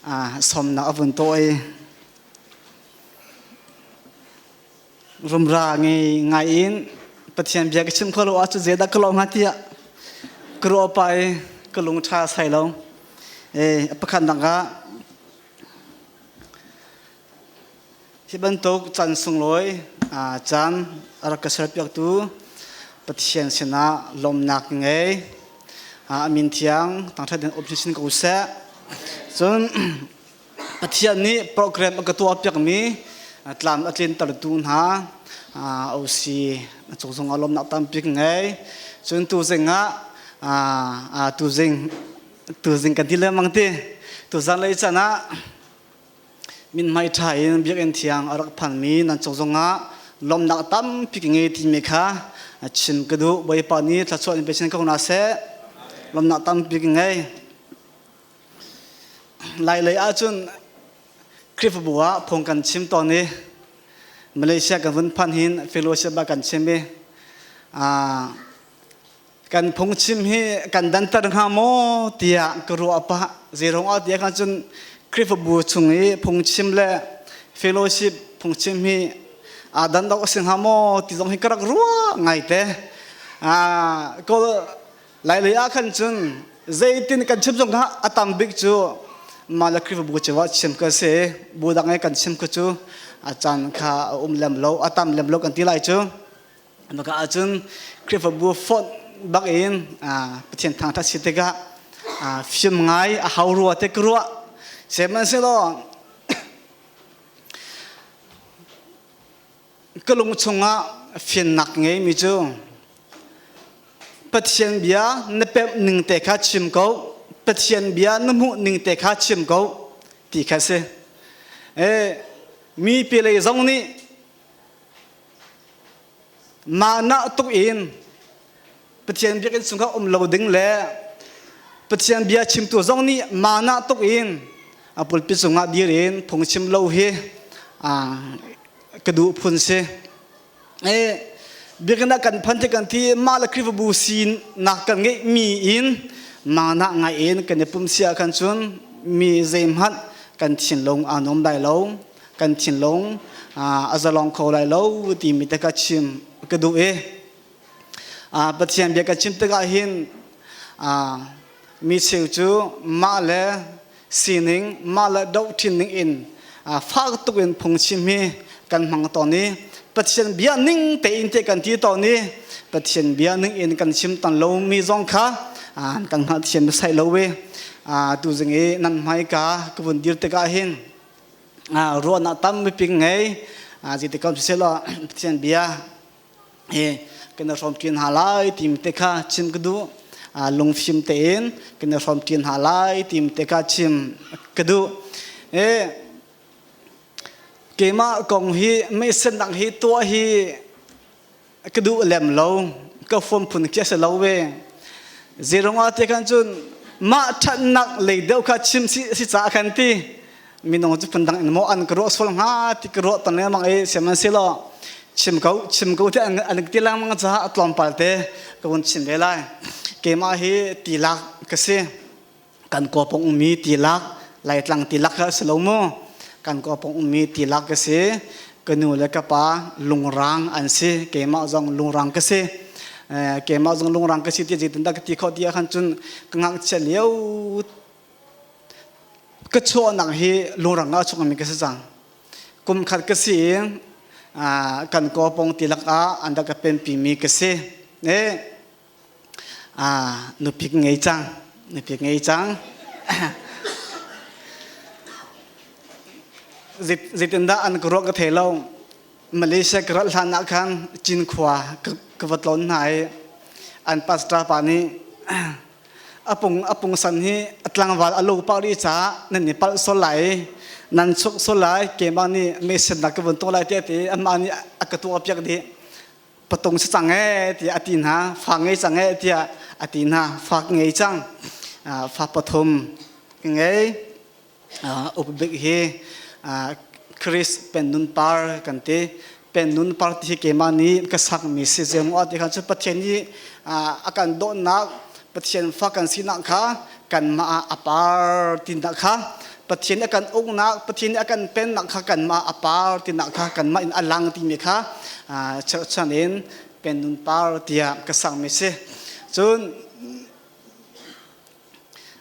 Sawmnak a vun tuah i rumra ngei ngai in Pathian bia ka chim kho lo ahcun zeidah ka lawh hnga tiah ka ruah pah i ka lung ṭha sai lo. Pakhatnak ah hi bantuk caan sunglawi caan a rak ka serpiaktu Pathian sinah lawmnak ka ngei. A min thiang thangṭhat in um chinchin ko seh. Cun Pathian nih program a ka tuahpiakmi tlam a tlintertu hna OC cung zongah lawmnak tampi ka ngei. Cun tuzing ah tuzing tuzing kan ti lengmang ti tuzan lei can ah mithmai ṭha in biakinn thiang a rak phanmi nan cung zongah lawmnak tampi ka ngei timi kha chim ka duh. Bawipa nih thluachuah in pe chin ko hna seh. Lawmnak tampi ka ngei. Lailei ahcun Khrihfabu ah phung kan chim tawn i Malaysia kan vun phanh hin fellowship ah kan chim i kan phungchim hi kan danter hnga maw tiah ka ruah pah. Zeiruang ah tiah khan cun Khrihfabu chung i phungchim le fellowship phungchim hi aa dan dok a si hnga maw ti zong hi ka rak ruah ngaite. Kawl Lailei ah khan cun zeitin kan chim zong kha a tam bik cu mah le Khrihfabu cio ah chim ka si. Bu dang i kan chim kha cu a caan kha a um lem lo, a tam lem lo kan ti lai cu. Maka ahcun Khrihfabu fonh bak in Pathian thangṭhat si tikah fim ngai a hau rua te ka ruah. Sihmanhsehlaw ka lung chungah fiannak ngeimi cu Pathian bia na pemh ning te kha chim ko, Pathian bia na hmuh ning te kha chim ko ti kha si. Mi pi lei zong nih mah nak tuk in Pathian biakinn chungah um lo ding le Pathian bia chimtu zong nih mah nak tuk in a pulpit cungah dir in phungchim lo hi ka duh phun si. Biakinn ah kan phan ti kan ti mah le Khrihfabu sinak kan ngeihmi in mah nak ngai in kan i pum si ahkhan cun mi zeihmanh kan thinlung aa nuam lai lo, kan thinlung a zalong kho lai lo timi te ka chim ka duh i Pathian bia kan chim tikah hin mi cheu cu mah le sining, mah le dohṭin ning in fak tuk in phungchim hi kan hmang tawn i Pathian bia ning tein te kan ti tawn i Pathian bia ning in kan chim tan lomi zong kha kan hngalhthiam sai lo i tuzing i nan hmaika ka vun dir tikah hin ruahnak tampi ngei zeitikam siselaw Pathian bia hi kan i hrawmṭi hna lai timi te kha chim ka duh. Lungfim tein kan i hrawmṭi hna lai timi te kha chim ka duh. Keimah kong hi meisennak hi tuah hi ka duh lem lo, ka fuam phun khi a si lo ve. Zeirung ah te khan cun mah ṭhatnak lei deuh kha chim si si caah khan ti minung cu phundang in maw an ka ruah sual hnga ti ka ruah ton lengmang i sihmanhsehlaw chim ko chim ko ti an ti lengmang caah a tlawmpal te ka vun chim ve lai. Keimah hi tilak ka si. Kan kawpong ummi tilak, Laitlang tilak kha si lo mu. Kan kawpong ummi tilak ka si. Ka nu le ka pa lungrang an si. Keimah zong lungrang ka si. Keimah zong lungrang ka si ti zeitindah ka ti khawh ti ahkhan cun ka ngakchia lio Ka chuahnak hi lungrang ah a chuakmi ka si cang. Kum khat ka si i kan kawpong tilak ah an rak ka penpimi ka si. Nupi ka ngei cang. Nupi ka ngei cang. Zeitindah an ka ruah ka thei lo. Malaysia ka rat hlan ah khan Cinkhua ka va tlawn hna i an pastor pa nih a pungsan hi a tlangval a lo pah rih caah nan i palh sual lai i nan chuk sual lai, keimah nih meisennak ka vun tuah lai tiah ti amah nih a ka tuah piak dih. Patung si cang ee tiah a ti hna, fa ngei cang ee tiah a ti hna. Fa ka ngei cang, fa pathum ka ngei. Upbik hi Chris Pennun Par kan ti. Pennun Par ti hi keimah nih ka sakmi si. Zeimawah ti khan cu Pathian nih a kan dawtnak, Pathian fa kan sinak kha kanmah ah a par tinak kha. Pathian a kan uknak, Pathian a kan pennak kha kanmah a par tinak kha kanmah in a lang timi kha cherhchan in Pennun Par tiah ka sakmi si. Cun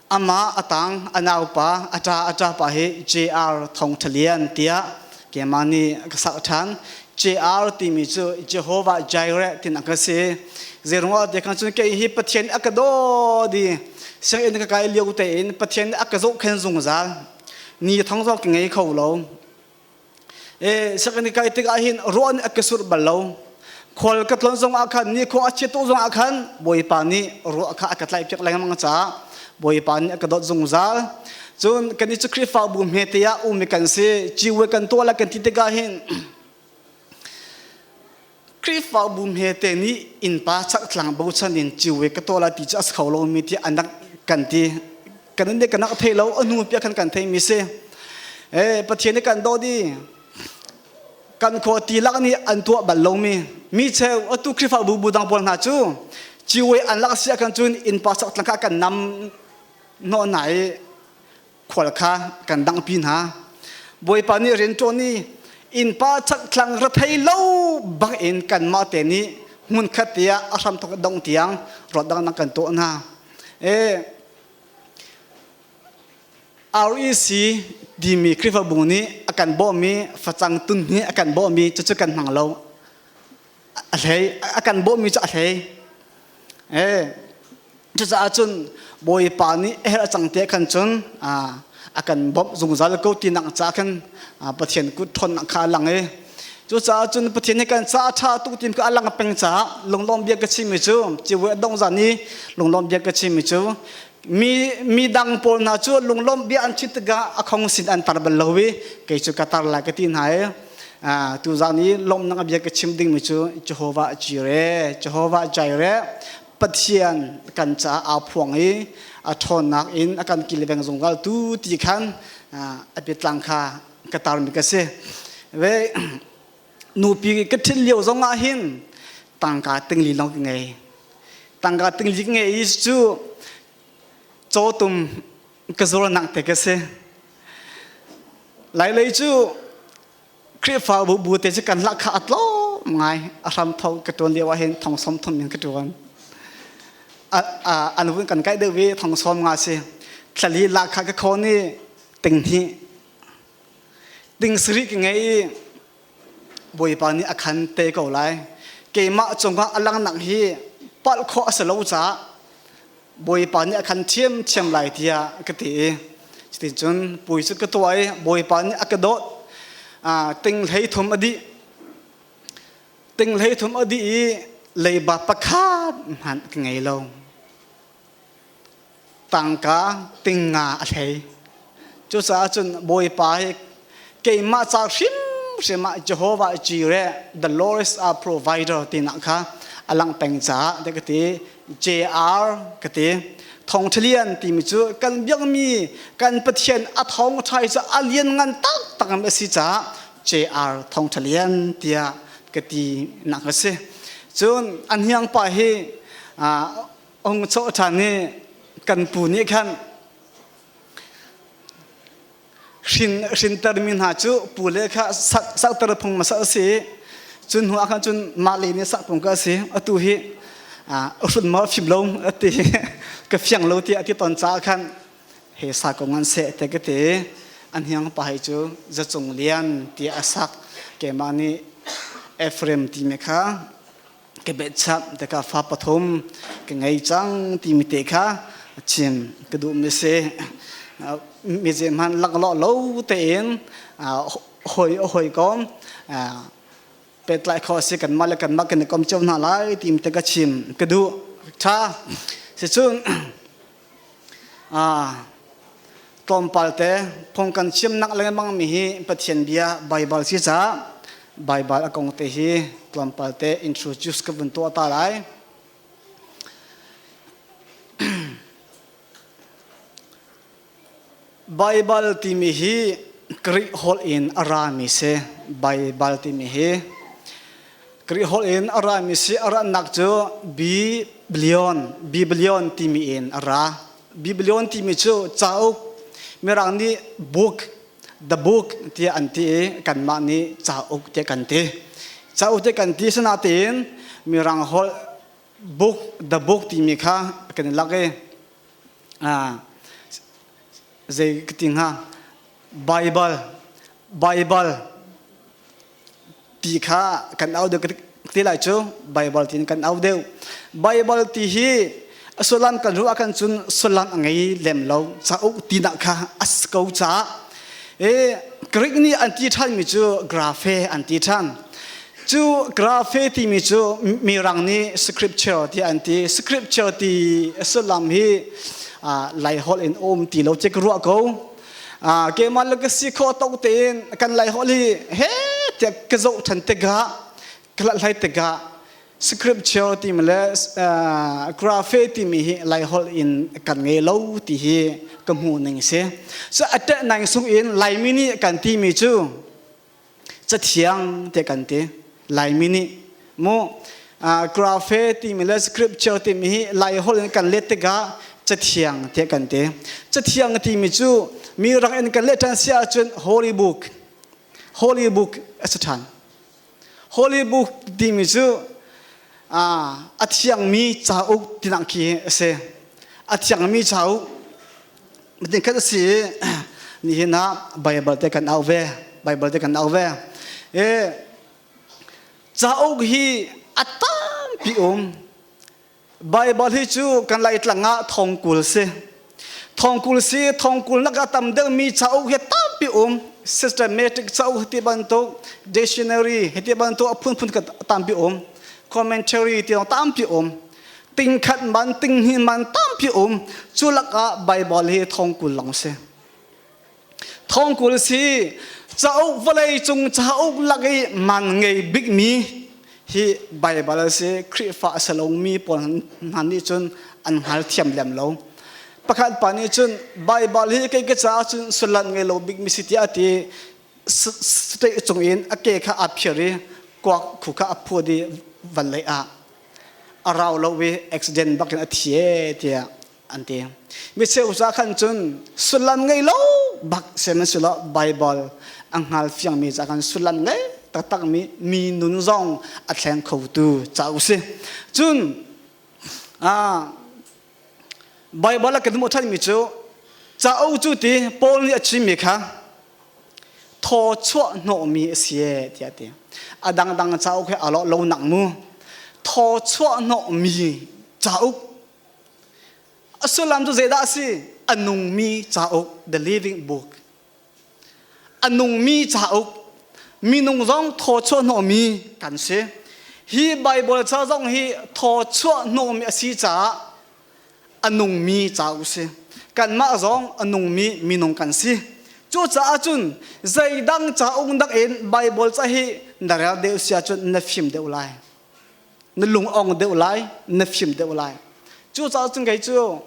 amah a tang a naupa a ṭa a ṭapa hi JR Thong Ṭha Lian tiah keimah nih ka sak ṭhan. JR timi cu Jehovah Jireh tinak ka si. Zeiruangah ti khan cun kei hi Pathian a ka daw di sianginn ka kai lio tein Pathian a ka zohkhen zungzal. Ni thong zong ka ngei kho lo. E sianginn ka kai tikah hin ruah nih a ka surh bal lo. Khual ka tlon zong ah khan ni khua a chiat tuk zong ah khan Bawipa nih ruah kha a ka tlaihpiak lengmang caah Bawipa nih a ka dawt zungzal. Cun kan i cu Khrihfabu hmete ah umi kan si, ciwe kan tuah le kan ti tikah hin Khrihfabu hmete nih innpa chakthlang bochan in ciwe ka tuah lai ti cu a si kho lomi ti an rak kan ti. Kan nih kan rak thei lo, a hnu piah khan kan theimi si. Eh, Pathian nih kan dawt i kan khua ti lak nih an tuah bal lomi mi cheu atu Khrihfabu bu dang pawl hna cu ciwe an lak si ahkhan cun innpa chakthlang kha kan nam hnawh hna i khual kha kan danghpi hna. Bawipa nih rianṭuan i innpa chakthlang rethei lo bangin kanmah te nih hmunkhat tiah a hramthawk dong tiang ruahdangnak kan tuah hna. E, REC timi Khrihfabu nih a kan bawhmi facang tun hi a kan bawhmi cucu kan hmang lo. A hlei a kan bawhmi cu a hlei. E, Cucaah cun Bawipa nih a herh cang te khan cun a kan bawmh zungzal ko tinak ca khan Pathian kut ṭhawnnak kha a lang i cucaah cun Pathian nih kan caah ṭha tuk tim kha a lang peng caah lunglawm bia ka chimmi cu civuai a dongh zan i lunglawm bia ka chimmi cu mi mi dang pawl hna cu lunglawm bia an chim tikah a khong sin an tar bal lo i kei cu ka tar lai ka ti hna i tuzan i lawmhnak bia ka chim dingmi cu Jehovah Jireh Jehovah Jireh Pathian kan caah aa phuang i a ṭhawnnak in a kan kilveng zungzal tu ti khan a biatlang kha ka tarmi ka si. Ve nupi ka ṭhit lio zong ah hin tangka tingli lawng ka ngei. Tangka tingli ka ngei i cu cawtum ka zuarnak te ka si. Lailei cu Khrihfabu bu te cu kan lahkhah a tlawm ngai. A hram tho ka ṭuan lio ah hin thong sawm thum in ka ṭuan. An vun kan kaih deuh i thong sawm nga si. Thlali lahkhah ka khawn i ting hnih. Ting sarih ka ngei i Bawipa nih a khan te ko lai. Keimah cungah a langnak hi palh khawh a si lo caah Bawipa nih a khan ṭhiamṭhiam lai tiah ka ti i cuticun pui cu ka tuah i Bawipa nih a ka dawt. Ting hlei thum a dih. Ting hlei thum a dih i leiba pakhat hmanh ka ngei lo. Tangka ting nga a hlei. Cucaah cun Bawipa hi keimah ca hrimhrim ah Jehovah Jireh, the Lord is our provider tinak kha a langh peng caah ka ti. JR ka ti. Thawngṭhalian timi cu kan biakmi kan Pathian a thawngṭha hi cu a lianngan taktak a si caah JR Thawngṭhalian tiah ka ti nak a si. Cun an hiangpa hi ong chawh ṭhan i kan pu nih khan hrin hrintermi hna cu pu le kha sakter phung hmasa a si cun hnu ah khan cun mah le nih sak phung ka si atu hi hrun maw fim lo ati ka fiang lo ti ati ton caah khan he sa ko ngan seh te ka ti an hiang pa hi cu zacung lian ti a sak keimah nih Ephraim timi kha ka betchap te ka fa pathum ka ngei cang timi te kha chim ka duh mi si mi ze hman laklawh lo tein hoi hoi kom petlai kho si kan mah le kan mah kan i kom cio hna lai tim te ka chim ka duh tha si cun Tlawmpal te phung kan chimnak lengmang mi hi Pathian bia Baibal si caah Baibal a kong te hi tlawmpal te introduce ka vun tuah ta lai. Baibal timi hi Greek holh in a rami si. Baibal timi hi Greek holh in a rami si. A rannak cu Biblion, Biblion timi in a ra. Biblion timi cu cauk. Mirang nih book, the book tiah an ti i kanmah nih cauk tiah kan ti. Cauk tiah kan ti sinain Mirang holh book, the book timi kha kan i lak i zei ka ti hnga Bible, Bible ti kha kan au deuh ti lai cu Bible tiin kan au deuh. Bible ti hi a sullam kan ruah kan cun sullam a ngei lem lo cauk tinak kha a si ko caah e Greek nih an ti ṭhanmi cu graphe an ti ṭhan. Cu graphe timi cu mirang nih scripture ti an ti. Scripture ti a sullam hi Laiholh in um ti lo ci ka ruah ko. Keimah le ka si khawh tok tein kan Laiholh hi he tiah ka zoh ṭhan tikah ka hlathlai tikah scripture timi le graphe timi hi Laiholh in kan ngei lo ti hi ka hmuh ning si. So a ṭeh nang sung in Laimi nih kan timi cu cathiang te kan ti Laimi nih mu graphe timi le scripture timi hi Lai holh in kan let tikah cathiang te kan ti. Cathiang timi cu mi rak in kan let ṭhan si ahcun holy book holy book a si ṭhan. Holy book timi cu a thiangmi cauk tinak khi a si. A thiangmi cauk Matin khat a si i nihin ah Baibal te kan au ve. Baibal te kan au ve. E, cauk hi a tampi um. Baibal hi cu kan Laitlang ah thongkul si. Thongkul si, thongkul nak a tam deuhmi cauk hi tampi um. Systematic cauk ti bantuk, dictionary ti bantuk a phunphun ka tampi um. Commentary ti tampi um. Tingkhat man, tinghnih man tampi um. Cu lakah Baibal hi thongkul long si. Thongkul si cauk vawlei cung cauk lak i man ngei bikmi hi Baibal a si. Khrihfa a si lomi pawl hna nih cun an hngal thiam lem lo. Pakhat pa nih cun Baibal hi kei ka caah cun sullam ngei lo bikmi si tiah a ti. State cung in a ke kha aa phir i kuak khu kha a phuat i vallei ah a rau lo i accident bak in a thi e tiah an ti. Mi cheu ca khan cun sullam ngei lo bak sihmanhsehlaw Baibal a hngal fiangmi ca khan sullam ngei taktak mi mi nun zong a thleng khotu cauk si. Cun Baibal a kan hmuh ṭhanmi cu cauk cu ti Paul nih a chimmi kha thaw chuah hnawhmi a si e tiah a ti. A dangdang cauk he aa lawh lo nak mu. Thaw chuah hnawhmi cauk A sullam cu zeidah a si? A nungmi cauk, the living book. A nungmi cauk, minung zong thaw chuah hnawhmi kan si. Hi Bible ca zong hi thaw chuah hnawhmi a si caah a nungmi cauk si. Kanmah zong a nungmi minung kan si. Cucaah cun zeidang cauk nakin Bible ca hi na rel deuh si ahcun na fim deuh lai. Na lung ong deuh lai, na fim deuh lai. Cucaah cun kei cu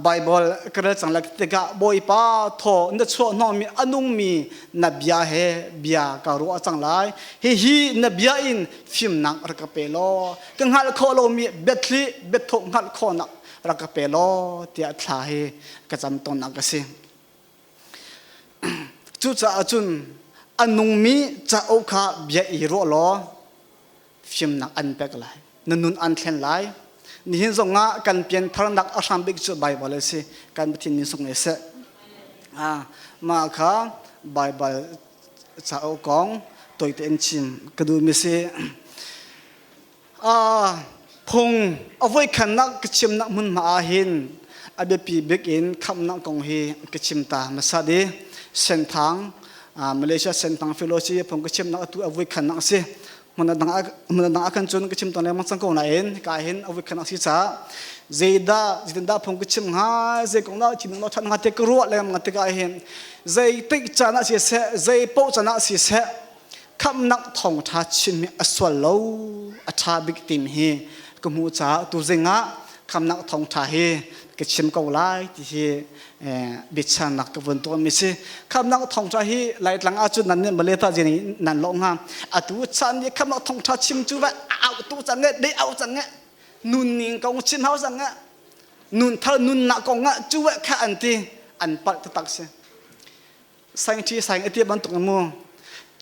Bible ka rel cang lai tikah Bawipa thaw na chuah hnawhmi a nungmi na bia he bia ka ruah cang lai. Hihi na bia in fimnak rak ka pe law ka hngalh khawh lomi biathli biathawh hngalh khawhnak rak ka pe law tiah thla hi ka cam tawnnak a si. Cucaah cun a nungmi cauk kha bia i ruah law fimnak an pek lai na nun an thlen lai nihin zongah kan piantharnak a hram bik cu Bible a si kan Pathian min sung seh mah kha Bible cauk kong toite in chim ka duhmi si phung a voikhannak ka chimnak hmunhma ah hin a biapi bik in khamhnak kong hi ka chim ta hmasa di Senthang Malaysia Senthang Fellowship phung ka chimnak atu a voikhannak a si hmun dang ah khan cun ka chim tawn lengmang cang ko nain ka hin a voikhannak si caah zeidah zeitindah phung ka chim hnga zei kong dah chim dah ṭhat hnga ti ka ruah lengmang tikah hin zeitik caan ah siseh zei paoh caan ah siseh khamhnak thawngṭha chim hi a sual lo a ṭha bik timi hi ka hmuh caah tuzing ah khamhnak thawngṭha hi ka chim ko lai ti hi biachannak ka vun tuahmi si khamhnak thawngṭha hi Laitlang ahcun nan nih Malay ta zin nan lawh hnga atu chan nih khamhnak thawngṭha chim cu va au tu cang nge dei au cang nge nun ning kong chim hau cang nge nun thar nunnak kong ah cu kha an ti. An palh taktak si. Saingṭhi saing a ti bantuk in mu.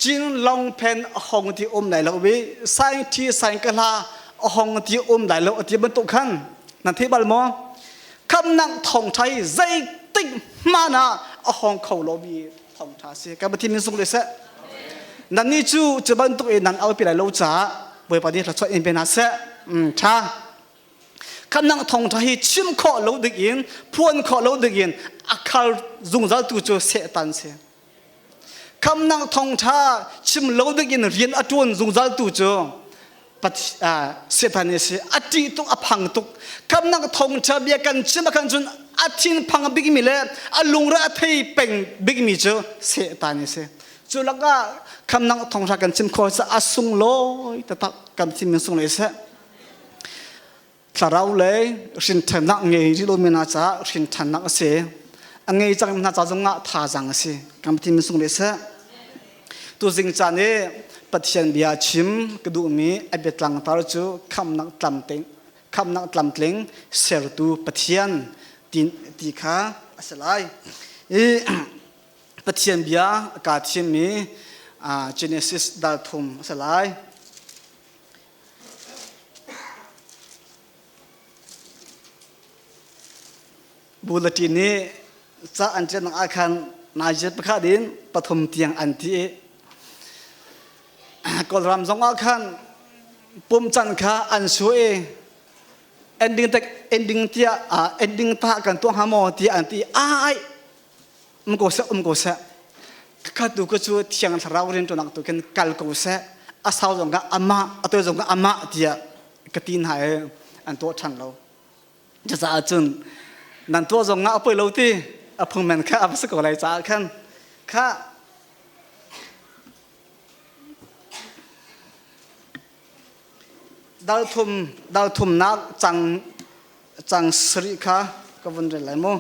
Cin long phen a hong ti um lai lo i saingṭhi saing ka hla a hong ti um lai lo a ti bantuk khan nan thei bal maw? Khamnak thawngṭha hi zeitik hmanh ah a hong kho lomi thawngṭha si. Ka Pathian min sung le seh. Nannih cu cu bantuk in nan aupi lai lo caah Bawipa nih thluachuah in pe hna seh. Ṭha. Khamnak thawngṭha hi chim khawh lo ding in phuan khawh lo ding in a khal zungzaltu cu Satan si. Khamnak thawngṭha chim lo ding in rian a ṭuan zungzaltu cu Satan a si. A ṭih tuk, a phang tuk. Khamnak thawngṭha bia kan chim ahkhan cun a thinphang bikmi le a lungre a thei peng bikmi cu Satan a si. Cu lakah khamnak thawngṭha kan chim khawh cu a sunglawi taktak kan thin min sunglawi seh. Thlarau lei hrinthannak ngei rih lomi hna caah hrinthannak a si. A ngei cang hna ca zongah thazaang a si. Kan Pathian min sung le seh. Tuzing caan i Pathian bia chim ka duhmi a biatlang tar cu khamnak tlamtling khamnak tlamtling sertu Pathian ti, ti kha a si lai. I Pathian bia kaa thimmi Genesis dal thum a si lai. Bulletin nih ca an ṭialnak ah khan naizet pakhat in pathum tiang an ti i Kawlram zong ah khan pumcan kha an su i ending tek ending tiah ending ta kan tuah hnga maw tiah an ti ai um ko seh um ko seh ka tu ka cu thiang thlarau rian ṭuanak tu khin kal ko seh a sau zong ka amah a toi zong ka amah tiah ka ti hna i an tuah ṭhan lo cucaah cun nan tuah zong ah a poi lo ti a phungmen kha a va si ko lai caah khan kha dal thum dal thumnak cang cang sarih kha ka vun rel lai mu.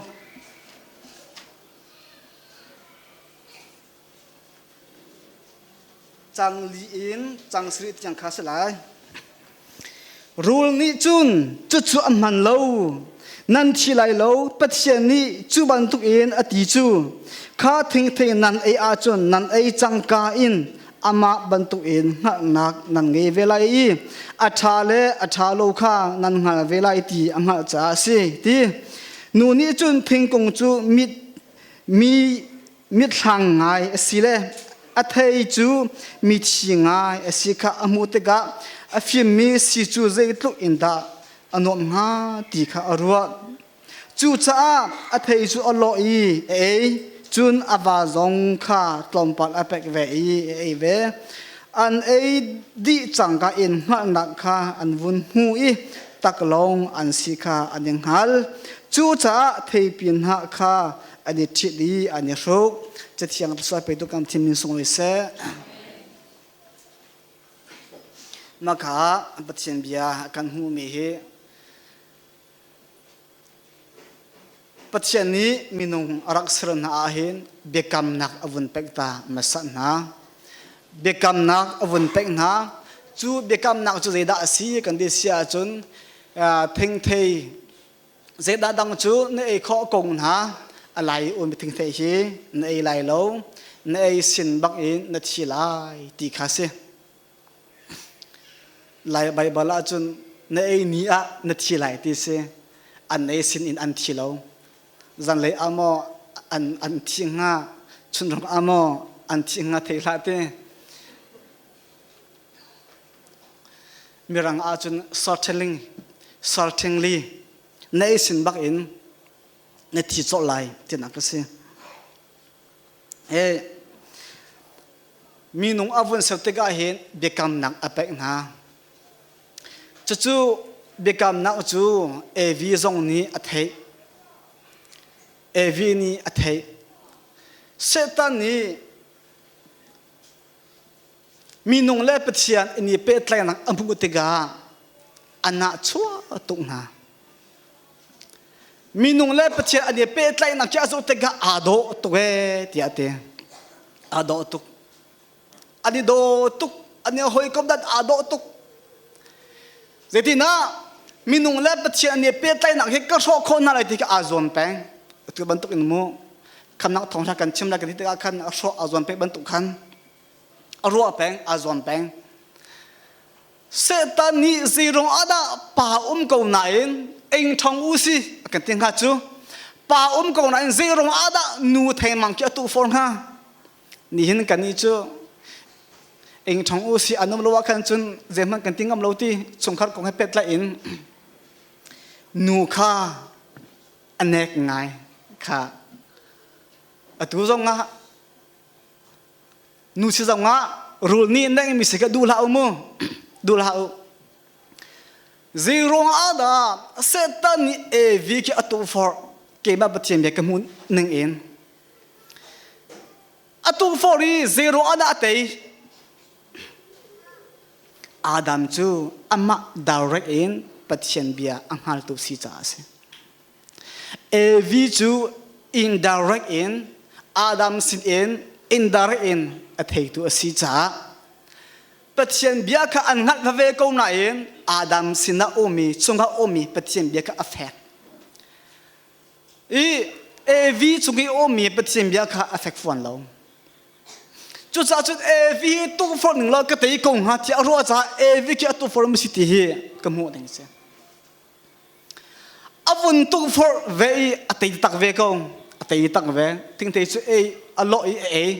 Cang li in cang sarih tiang kha si lai. Rul nih cun cucu a hman lo. Nan thi lai lo. Pathian nih cu bantuk in a ti cu. Kha thingthei nan ei ahcun nan ei cangka in amah bantukin hngalhnak nan ngei ve lai i a ṭha le a ṭha lo kha nan hngal ve lai ti a hngalh caah a si ti nu nih cun thingkung cu mit mi mitthlang ngai a si le a thei cu mithi ngai a si kha a hmuh tikah a fimmi si cu zeitluk in dah a nuamh hnga ti kha a ruah Cucaah a thei cu a lawh i a ei, cun a va zong kha tlawmpal a pek ve i a ei ve. An ei dih cangka in hngalhnak kha an vun hmu i taklawng an si kha an i hngal. Cucaah theipi hnah kha an i ṭhit i an i hruk. Cathiang sual petu kan thim min sunglawi seh. Mah kha Pathian bia kan hmuhmi hi Pathian nih minung a rak ser hna ahhin biakamnak a vun pek ta hmasa hna. Biakamnak a vun pek hna. Cu biakamnak cu zeidah a si kan ti si ahcun thingthei zeidah dang cu na ei khawh ko hna a lai um thingthei hi na ei lai lo na ei sin bak in na thi lai ti kha si. Lai Baibal ahcun na ei ni ah na thi lai ti si. An ei sin in an thi lo. Zanlei ah maw an, an thi hnga, chunrong ah maw an thi hnga thei hlah ti. Mirang ahcun certainly, certainly na ei sin bak in na thi cawh lai tinak a si. He Minung a vun ser tikah hin biakamnak a pek hna. Cucu biakamnak cu Evi zong nih a theih. Evi nih a theih. Satan nih minung le Pathian in i pehtlaihnak a hmuh tikah a nahchuah tuk hna. Minung le Pathian an i pehtlaihnak khi a zoh tikah aa dawh tuk ee tiah a ti. Aa dawh tuk. An i daw tuk. An i hawikom dat aa dawh tuk. Zeitinah minung le Pathian an i pehtlaihnak hi ka hrawh khawh hna lai ti khi aa zuam peng. Atu bantuk in mu. Khamnak thawngtha kan chim lai kan ti tikah khan a hrawh a zuam pek bantuk khan a ruah peng a zuam peng. Satan nih zeirung ah dah pa um ko nain eng ṭhong u si a kan ti hnga cu pa um ko nain zeirung ah dah nu thengmang khi a tuh fawn hnga nihin kan nih cu eng ṭhong u si an um lo ah khan cun zeihmanh kan ti ngam lo ti chungkhar kong he pehtlaih in nu kha a nek ngai kha atu zong ah Nu si zong ah rul nih neng mi si ka duh hlah u mu duh hlah u zeiruang ah dah Satan nih Evi khi a tuh-forh keimah Pathian bia ka hmuh ning in a tuh-forh i zeiruang ah dah a tei Adam cu amah direct in Pathian bia a hngaltu si caah a si Evi cu indirect in Adam sin in indirect in a theitu a si caah Pathian bia kha an hngalh veve ko nain Adam sinah ummi chungah ummi Pathian bia kha a fek. I Evi chung i ummi Pathian bia kha a fek fuan lo. Cucaah cun Evi hi tukforh ning law ka tei ko hnga tiah a ruah caah Evi khi a tukforh mi si ti hi ka hmuh ding a si. A vun tukforh ve i a tei tak ve ko. A tei tak ve. Thingthei cu ei a lawh i a ei.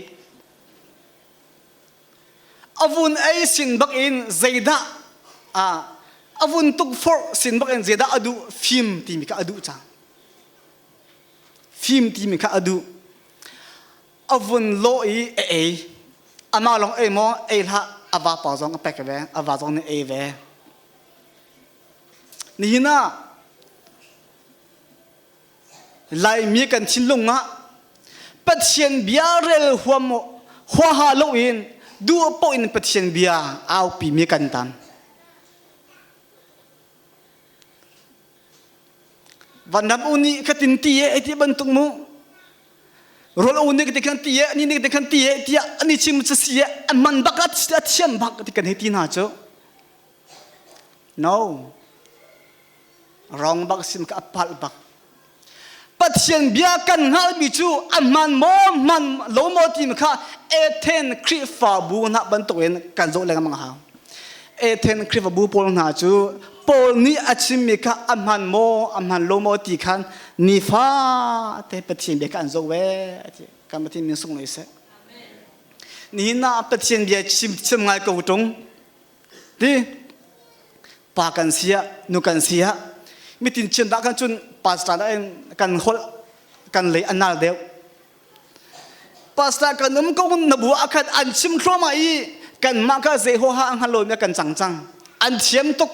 A vun ei sin bak in zeidah a a vun tukforh sin bak in zeidah a duh fim timi kha a duh cang. Fim timi kha a duh. A vun lawh i a ei. Amah lawng ei maw ei hlah a vapa zong a pek ve. A va zong nih ei ve. Nihin ah Laimi kan thinlung ah Pathian bia rel huam huaha loin duh paoh in Pathian bia aupi mi kan tam. Vanram u nih khatin ti e ti bantuk mu rol u nih ti khan ti e ni nih ti khan ti e tiah ani chim cu si e an man bak a thiam bak ti kan hei ti hna cu No. Rong bak sim ka apalh bak. Pathian bia kan hngalhmi cu a hman maw hman lo maw timi kha Athen Khrihfabu hna bantukin kan zoh lengmang hau. Athen Khrihfabu pawl hna cu Paul nih a chimmi kha a hman maw a hman lo maw ti khan nifa te Pathian bia kha an zoh ve kan Pathian min sung seh. Nihin ah Pathian bia chim chim ngai ko tung Ti pa kan si ah nu kan si ah mitin chin dah kan cun pastor dah in kan holh kan lei a nal deuh. Pastor kan um ko na bu ah khan an chim thluahmah i kanmah kha zei huaha an hngal lomi kan cang cang. An thiam tuk.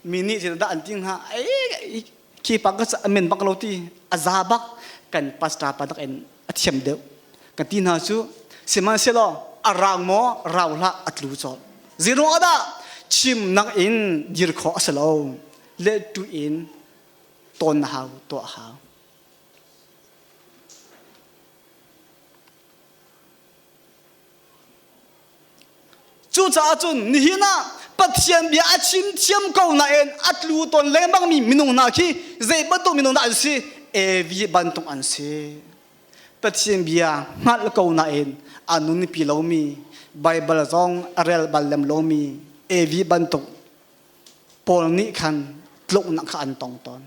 Mi nih zeidah an ti hnga? Ei khi pa ka amen bak lo ti a za bak kan pastor pa nak in a thiam deuh kan ti hna cu sihmanhsehlaw a rang maw rau hlah a tlu colh zero dah chim nak in dir khawh a si lo le tu in tawn na hau tuah hau Cucaah cun nihin ah Pathian bia a chim thiam ko nain a tlu tawn lengmangmi minung hna khi zei bantuk minung dah an si? Evi bantuk an si. Pathian bia hngalh ko nain a nunpi lomi, Baibal zong a rel bal lem lomi Evi bantuk pawl nih khan tluknak kha an tong tawn.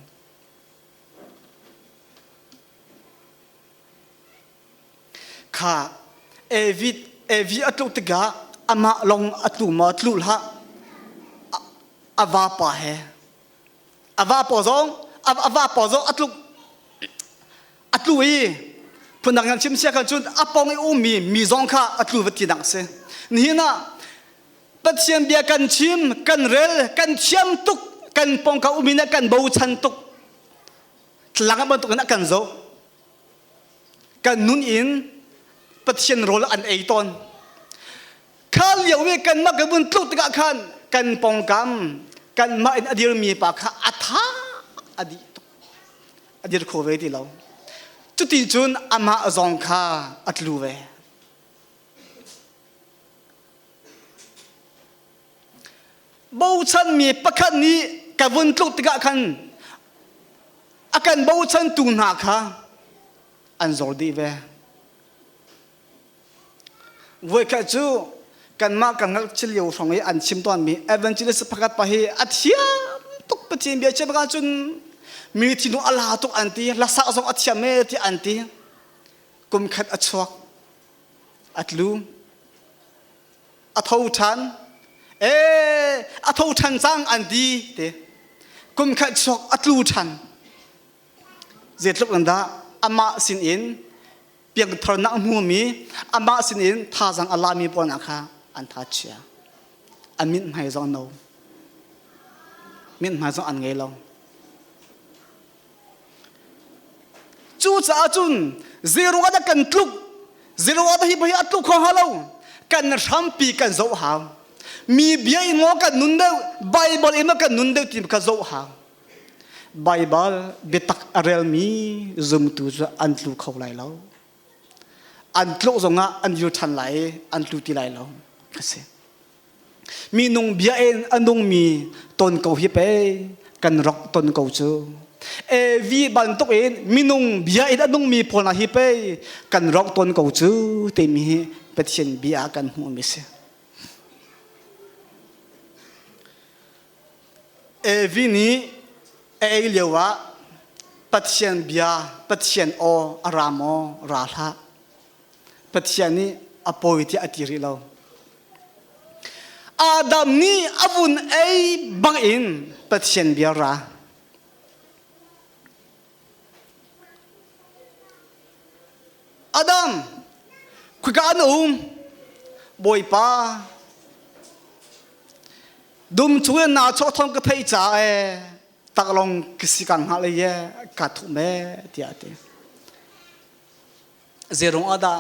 Kha Evi Evi a tluk tikah amah lawng a tlu maw tlu hlah a vapa he a vapa zong a vapa zong a tluk a tlu i phundang kan chim sia khan cun a pong i ummi mi zong kha a tlu va ti nak si nihin ah Pathian bia kan chim kan rel kan thiam tuk kan pongka umi nih kan bochan tuk tlang bantukin a kan zoh kan nun in Pathian rawl an ei tawn kha lio i kanmah kan vun tluk tikah khan kan pongkam kanmah in a dirmi pa kha a tha a dih tuk a dir kho ve ti lo cuti cun amah zong kha a tlu ve Bochanmi pakhat nih ka vun tluk tikah khan a kan bochantu hna kha An zor dih ve. Voikhat cu kanmah kan ngakchia lio hrawng i an chim tawnmi evangelist pakhat pa hi a thiam tuk Pathian bia chim ahcun mi thinlung a la tuk an ti hlasak zong a thiam e ti an ti kum khat a chuak a tlu a tho ṭhan ee a tho ṭhan cang an ti te kum khat chuak a tlu ṭhan zeitluk in dah amah sin in piangtharnak a hmumi amah sinin thazaang a lami pawl hna kha an tha chia an mithmai zong no mithmai zong an ngei lo cucaah cun zeruang ah dah kan tluk zeruang ah dah hi hi a tluk kho hnga lo kan hrampi kan zoh hau mi bia in maw kan nun deuh Bible in maw kan nun deuh ti kha zoh hau Baibal biatak a relmi zumtu cu an tlu kho lai lo. An tluk zongah an dir ṭhan lai i an tlu ti lai lo. A si. Minung bia in a nungmi ton ko hi pei kan rak ton ko cu. Evi bantuk in minung bia in a nungmi pawl hna hi pei kan rak ton ko cu timi hi Pathian bia ah kan hmuhmi si. Evi nih a ei lioah Pathian bia, Pathian aw a ra maw? Ra hlah. Pathian nih a pawi tiah a ti rih lo. Adam nih a vun ei bangin Pathian bia ra. Adam, khika na um? Bawipa, dum chung in naa chawh thawng ka theih caah ee taklong ka si ka hngalh i ee ka thuh me tiah a ti. Zeirung ah dah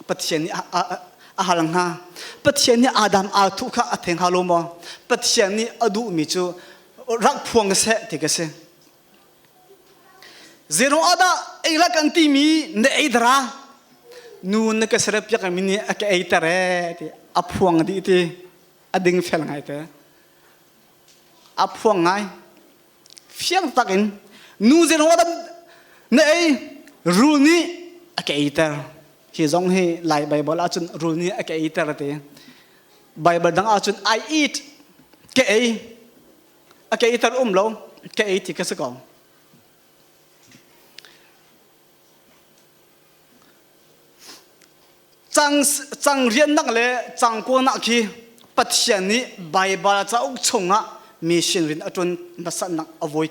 Pathian nih a hal hnga? Pathian nih Adam aa thuh kha a thei hnga lo maw? Pathian nih a duhmi cu rak phuang seh ti ka si. Zeirung ah dah ei la kan timi na ei dara nu na ka serep piak mi nih a ka ei ter ee ti a phuang dih ti a ding fel ngai te a phuang ngai fiang tak in nu zeirung ah dah na ei rul nih a ka ei ter hi zong hi lai Bible ahcun rul nih a ka ei ter ti Bible dang ahcun I eat ka ei a ke iter um lo ke ei ti ka si ko cang cang riannak le cang kuanak khi Pathian nih Baibal cauk chungah mission rin a ṭuan hmasatnak a voi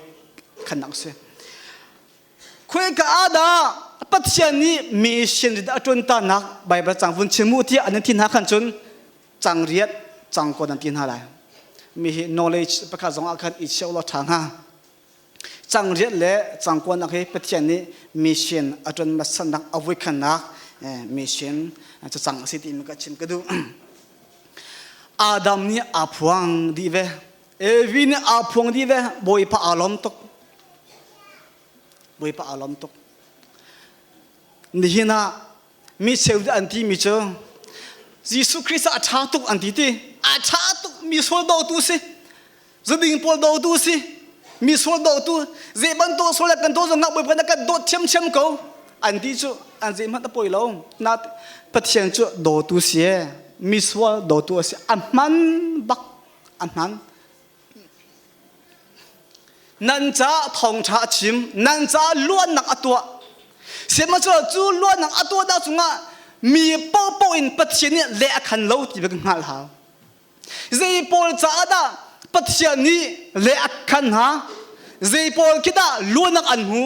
khannak si khuika ah dah Pathian nih mission rin a ṭuan tanak Baibal cang vun chim u tiah an ti hna khan cun cang riat cang ko nan ti hna lai mi hi knowledge pakhat zong ah khan i cheu lo ṭha hnga cang riat le cang kuanak hi Pathian nih mission a ṭuan hmasanak a vuikhannak mission cacang a si ti mi ka chim ka duh Adam nih aa phuang dih ve Evi nih aa phuang dih ve Bawipa aa lawm tuk Bawipa aa lawm tuk nihin ah mi cheu an timi cu Jesuh Christ a ṭha tuk an ti ti a ṭha tuk mi sual dotu si zuding pawl dotu si mi sual dotu zei bantuk sual kan do zong bawipa na kan dawt thiamthiam ko an ti cu an zei hmanh a poi lo na Pathian cu dawtu si e mi sual dawtu a si a hman bak a hman Nan caah thawngṭha a chim, nan caah luatnak a tuah. Sihmanhsehlaw cu luatnak a tuahnak cungah mi paohpaoh in Pathian nih le a khan lo ti kan hngalh hau. Zei pawl caah dah Pathian nih le a khan hna? Zei pawl khi dah luatnak an hmu?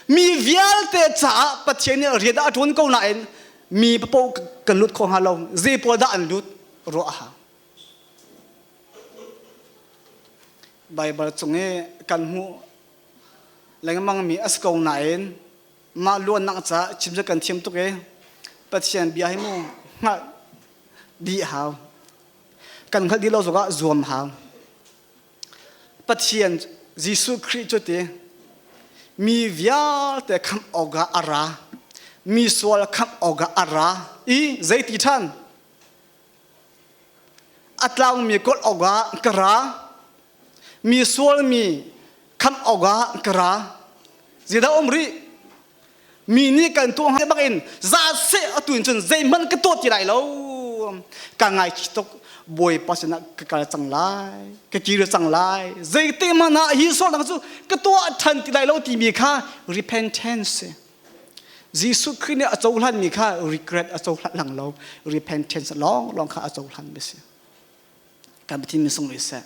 Mi vialte caah Pathian nih rian a ṭuan ko nain mi paoh kan lut kho hnga lo. Zei pawl dah an lut? Ruah a hau. Baibal cung i kan hmuh lengmangmi a si ko nain mah luannak caah chim cu kan thiam tuk i Pathian bia hi mu hngalh dih hau. Kan hngalh dih lo zongah zuam hau. Pathian Jesuh Khrih cu ti mi vialte khamh awkah a ra. Mi sual khamh awkah a ra i zeiti ṭhan? A tlaumi kawl awkah ka ra. Mi sualmi khamh awkah ka ra. Zeidah um rih? Mi nih kan tuah hnga bak in za seh atu in cun zeihmanh ka tuah ti lai lo. Ka ngaichih tuk. Bawipa sinah ka kal cang lai, ka kir cang lai. Zeite hmanh ah hi sualnak cu ka tuah ṭhan ti lai lo timi kha repentance. Jesuh Khrih nih a cohlanmi kha regret a cohlan lang lo. Repentance lawng lawng kha a cohlan mi si. Kan Pathian min sung seh.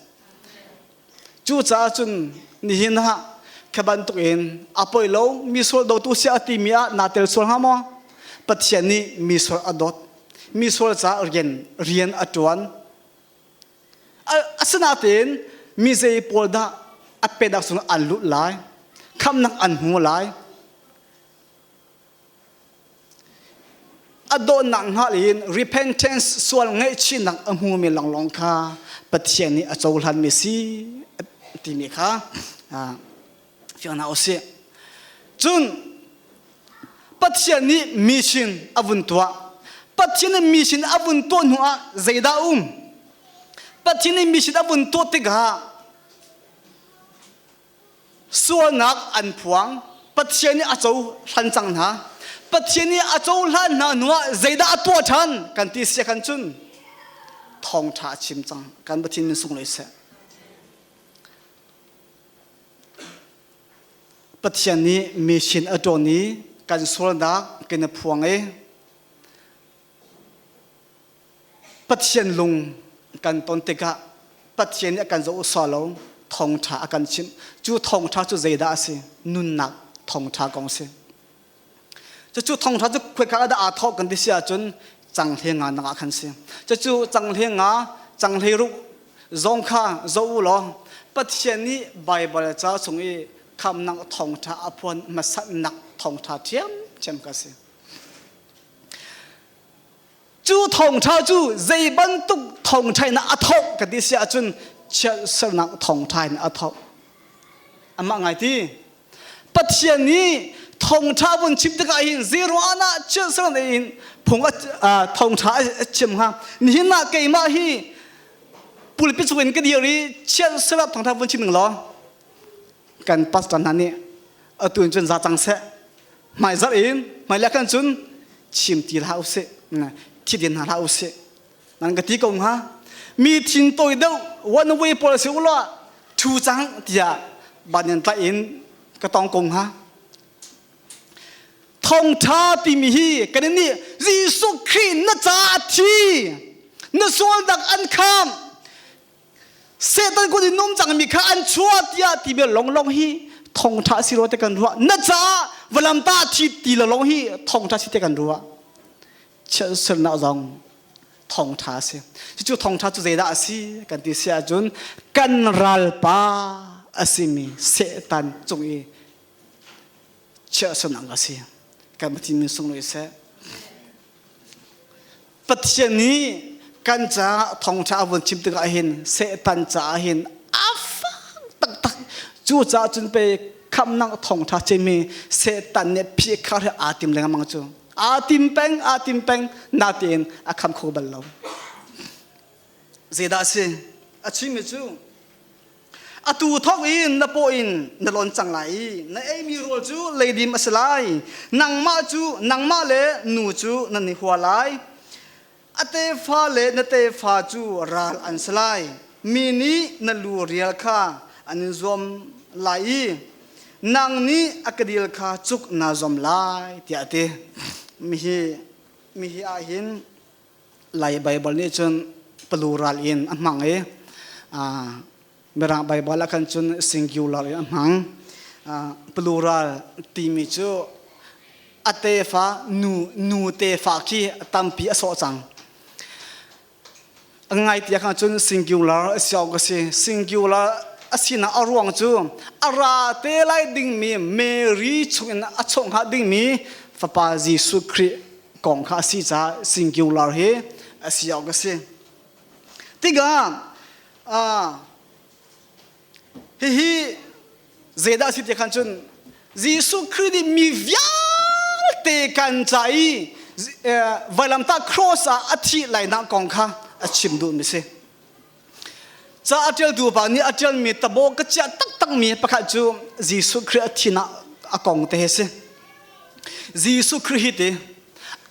Cucaah cun nihin ah kha bantuk in a poi lo mi sual dotu si a timi ah naa tel sual hnga maw? Pathian nih mi sual a dawt. Mi sual caah rian rian a ṭuan. Asinain mi zei pawl dah a penak sung an lut lai, khamnak an hmu lai. A dawtnak hngalh in repentance sual ngaihchihnak a hmumi lawnglawng kha Pathian nih a cohlanmi si timi kha fiang hna usih. Cun Pathian nih mi sin a vun tuah. Pathian nih mi sin a vun tuah hnu ah zeidah um? Pathian nih mi sin a vun tuah tikah Sualnak an phuang. Pathian nih a cohlan cang hna. Pathian nih a cohlan hna hnuah zeidah a tuah ṭhan kan ti sia khan cun thawngṭha a chim cang. Kan Pathian min sunglawi seh. Pathian nih mi sin a ṭawn i kan sualnak kan i phuang i Pathian lung kan ton tikah Pathian nih a kan zoh sawh lo thawngṭha a kan chimh. Cu thawngṭha cu zeidah a si? Nunnak thawngṭha kong a si. Cucu thawngṭha cu khoika ah dah aa thawk kan ti si ahcun canghle nga nak ah khan si. Cucu canghle nga, canghle ruk zong kha zoh u law Pathian nih Baibal ca chung i khamnak thawngṭha a phuan hmasatnak thawngṭha ṭhiamṭhiam kha a si. Cu thawngṭha cu zei bantuk thawngṭha in a thawk ka ti si ahcun chiatsernak thawngṭha in a thawk. Amah ngai ti. Pathian nih thawngṭha vun chim tikah hin zero ah chiatsernak in phung thawngṭha a chim hnga. Nihin ah keimah hi pulpit cung in ka dir i chiatsernak thawngṭha vun chim ning law kan pastor hna nih atu in cun za cang seh hmaizarh in hmailei khan cun chim ti hlah usih thi din hna hlah usih nan ka ti ko hnga mi thin tawi deuh one way pawl si ulaw thu cang tiah banyan tlaih in ka tong ko hnga thawngtha timi hi kan nih Jesuh Khrih na ca a thi na sualnak an kham Satan kut in um cangmi kha an chuah tiah ti bia longlong hi thongtha si rua te kan ruah. Na caah valamta thi ti lo long hi thongtha si te kan ruah. Chiatsernak zong thongtha a si. Cucu thongtha cu zeidah a si kan ti si ahcun kan ralpa a simi Satan cung i chiatsernak a si. Kan Pathian min sunglawi seh. Pathian nih kan caah thawngṭha a vun chim tikah hin Satan caah hin a fak taktak. Cucaah cun pei khamhnak thawngṭha chimmi Satan nih phihkhar hi aa tim lengmang cu. Aa tim peng, aa tim peng, natein a kham kho bal lo. Zeidah a si? A chimmi cu Atu thawk in na paw in na lawn cang lai i na eimi rawl cu leidim a si lai. Nangmah cu nangmah le nu cu nan i hua lai. A tefa le na tefa cu ral an si lai. Mi nih na lu rial kha an in zuam lai i nang nih a kedil kha cuk naa zuam lai tiah a ti. Mihi mihi ah hin Lai Baibal nih cun plural in a hmang i Mirang Baibal ah khan cun singular in a hmang. Plural timi cu a tefa nu nu tefa khi tampi a sawh cang. A ngai ti ah cun singular a si awk a si. Singular a sinak a ruang cu a ra te lai dingmi Mary chungin a chuah hnga dingmi Fapa Jesuh Khrih kong kha a si caah singular hi a si awk a si. Tikah hihi zeidah a si ti khan cun Jesuh Khrih nih mi vialte kan ca i vailamtah cross ah a thih lainak kong kha a chim duhmi si. Ca a ṭialtu pa nih a ṭialmi tabaw ka chiah taktakmi pakhat cu Jesuh Khrih a thinak a kong te hi a si. Jesuh Khrih hi ti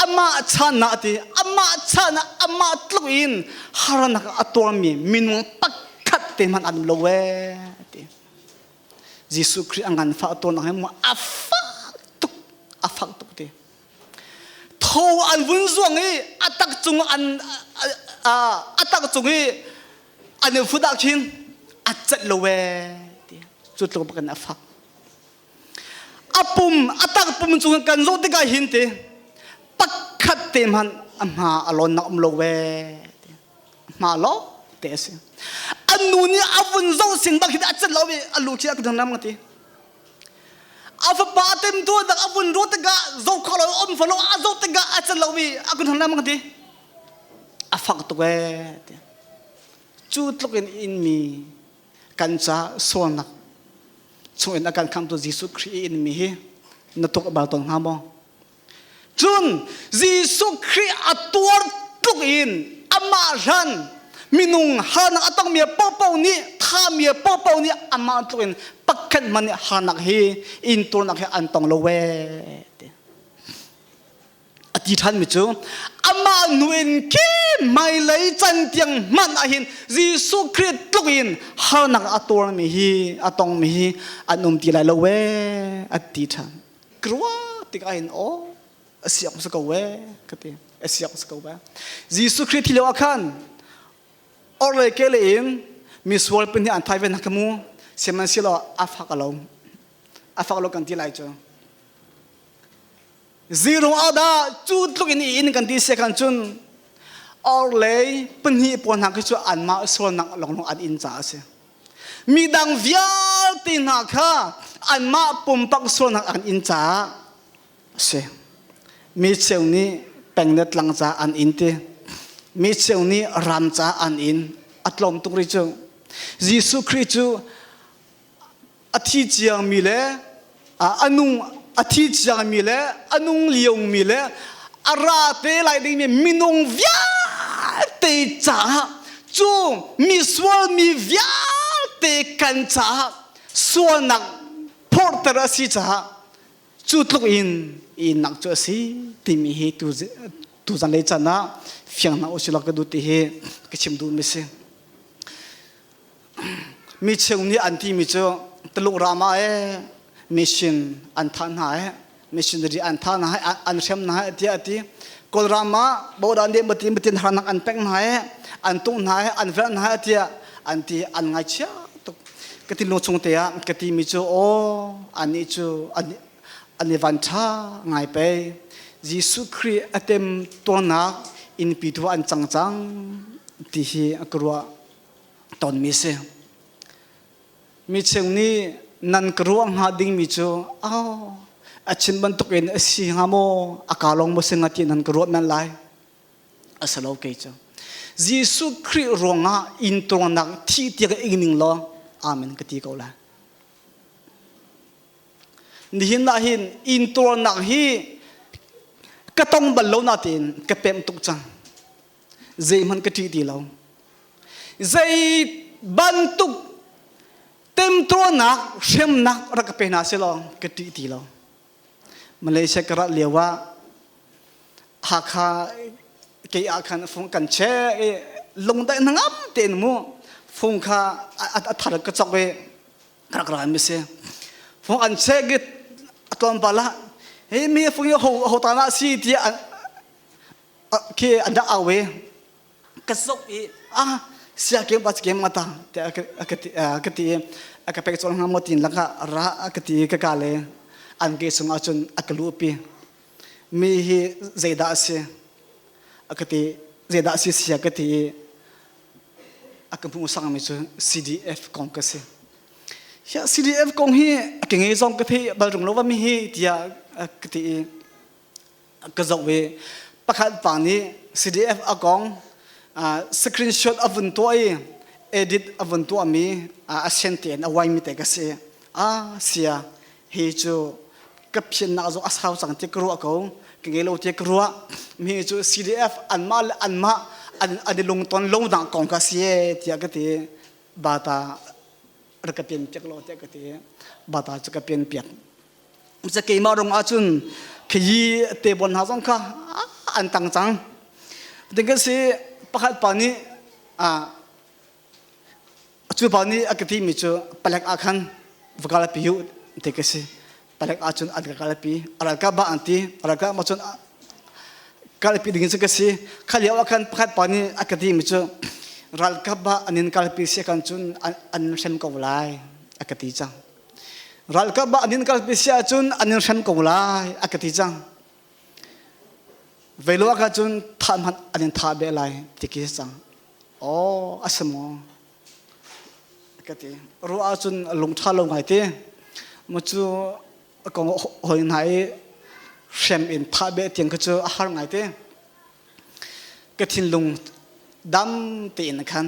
amah channak ti amah chanah amah tluk in harnak a tuarmi minung pakhat te hmanh an um lo ee ti. Jesuh Khrih a nganfah tuarnak hi a fak tuk a fak tuk ti. Tho an vun zuang i a tak cung an a tak cung i an i fut ah khin a celh lo ee ti. Cu tluk bak in a fak. A pum a tak pum cung kan zoh tikah hin ti pakhat te hmanh a hma a lawnnak um lo ee ti. Hma lo te a si. An nu nih a vun zoh sin bak hin a celh lo i a lu khi a ka dang ti. A fapa a temtuar dak a vun ruah tikah zoh kho lo um fo lo a zoh tikah a celh lo i a kun hang ti. A fak tuk ee ti. Cu tluk in in mi kan ca sualnak chung in a kan khamtu Jesuh Khrih in mi hi na tuk bal tawn hnga maw? Cun Jesuh Khrih a tuar tluk in amah hlan minung harnak a tongmi paohpaoh nih thami paohpaoh nih amah tluk in pakhat hmanh nih harnak hi inturnak hi an tong lo ee ti. A ti ṭhanmi cu amah nu in khi hmailei can tiang hmanh ah hin Jesuh Khrih tluk in harnak a tuarmi hi a tongmi hi an um ti lai lo ee a ti ṭhan. Ka ruah tikah hin aw a siak si ko ee ka ti a siak si ko ee. Jesuh Khrih thi lio ah khan orhlei kehlei in misual pahnih an thai ve hna kha mu sihmanhsehlaw a fak a lo a fak lo kan ti lai cu zirung ah dah cu tluk in i in kan ti se khan cun orhlei pahnih pawl hna khi cu anmah sualnak longlong an in caah a si midang vialte hna kha anmah pumpak sualnak an in caah a si. Mi cheu nih peng le tlang caah an in ti. Mi cheu nih ram caah an in. A tlawm tuk rih cu. Jesuh Khrih cu a thi ciangmi le a nung a thi ciangmi le a nung liomi le a ra te lai dingmi minung vialte caah cu misual mi vialte kan caah sualnak phorhter a si caah cu tluk in innak cu a si timi hi tu tu zanlei can ah fiang hna usih law ka duh ti hi ka chim duhmi si. Mi cheu nih an timi cu Tuluk ram ah ee mission an thah hna ee missionary an thah hna an hrem hna ee tiah a ti. Kawlram ah bodan nih matin matin harnak an pek hna ee an tung hna ee an velh hna ee tiah an ti an ngaihchia tuk. Ka ti lung chung te ah ka timi cu aw anih cu an i van ṭha ngai pei. Jesuh Khrih a tem tuarnak innpi tu an cang cang ti hi a ka ruah tonmi si. Mi cheu nih nan ka ruah hnga dingmi cu oh, a chim bantukin a si hnga maw, a ka lawng maw si hnga ti nan ka ruah men lai. A si lo kei cu. Jesuh Khrih ruangah intuarnak thih tiang ing ning law amen ka ti ko lai. Nihin ah hin intuarnak hi ka tong bal lo natein ka pemh tuk cang. Zeihmanh ka ṭih ti lo. Zei bantuk temtuarnak hremnak rak ka pe hna selaw ka ṭih ti lo. Malaysia ka rat lio ah Hakha kei ah khan fung kan chek i lungdaih hnangam tein mu fung kha a thar ka chok i ka rak ra mi si. Fung an chek i a tlawmpal ah hi mi fung hi ho ho ta na si tiah khi an rak au i ka zoh i ah sia kem ba kem mata te ka ti ka ti a ka pek chol hnga maw tin laka ra ka ti ka ka le an ke sung ahcun a ka lupi mi hi zeidah a si a ka ti zeidah a si sia ka ti i a ka hmuh sangmi cu CDF kong ka si hi CDF kong hi a ke ngei zong ka thei bal rung lo va mi hi tiah ka ti i ka zoh i pakhat pa nih CDF a kong screenshot a vun tuah i edit a vun tuahmi a sen tein a waimi te ka si. Ah sia hi cu ka phiannak zong a sau cang ti ka ruah ko ka ngei lo ti ka ruah mi cu CDF anmah le anmah an an i lungton lo nak kong ka si tiah ka ti bata rak ka pian piak lo tiah ka ti bata cu ka pian piak. Keimah rung ahcun Khi te bon hna zong kha an tang cang. Ding kan si pakhat pa nih cu pa nih a ka timi cu palek ah khan va kalpi u ti ka si. Palek ah cun an ka kalpi. A ralkap ba an ti. A ralkap ma cun kalpi ding cu ka si. Kha lio ah khan pakhat pa nih a ka timi cu ralkap ba an in kalpi si kan cun an hrem ko lai a ka ti cang. Ralkap ba an in kalpi si ahcun an in hrem ko lai a ka ti cang. Velo ah cun thah hmanh an in thah beh lai ti ki si cang. Aw a si maw? Ka ti. Ruah ahcun lung ṭha lo ngai ti. Mu cu kong hoi hna i hrem in thah beh tiang kha cu a har ngai te. Ka thinlung dam tein khan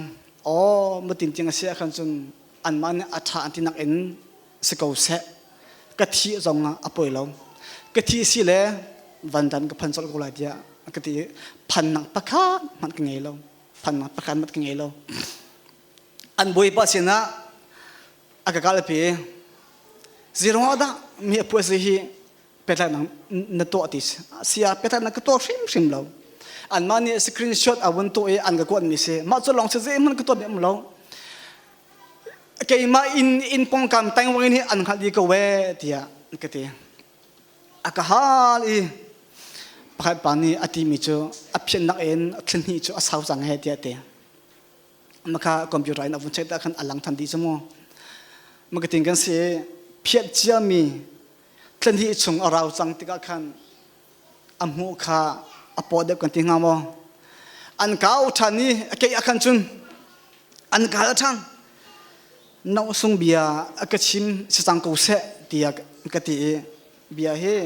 aw mutin tiang a si ahkhan cun anmah nih a ṭha an ti nak in si ko seh. Ka thih zong ah a poi lo. Ka thih si le vandan ka phan colh ko lai tiah ka ti phannak pakhat hmanh ka ngei lo. Phannak pakhat hmanh ka ngei lo. An bawipa sinah a ka kalpi. Zeiruang ah dah mi a puai hi pehtlaihnak na tuah ti si. Sia pehtlaihnak ka tuah hrimhrim lo. Anmah nih screenshot a vun tuah i an ka kuatmi si. Mah cu lawng si zeihmanh ka tuahmi um lo. Keimah inn inn pongkam tengwang in hi an hngalh dih ko ee tiah ka ti. A ka hal i pakhat pa nih a timi cu a phiatnak in thil hnih cu a sau cang he tiah a ti. Maka computer in a vun check ta khan a lang than dih cu mu. Makatin kan si phiat ciami thil hnih chung a rau cang tikah khan a hmuh kha a paw deuh kan ti hnga maw an kau ṭhan i a keih ah khan cun an kal ṭhan no sung bia a ka chim si cang ko seh tiah ka ti i bia hi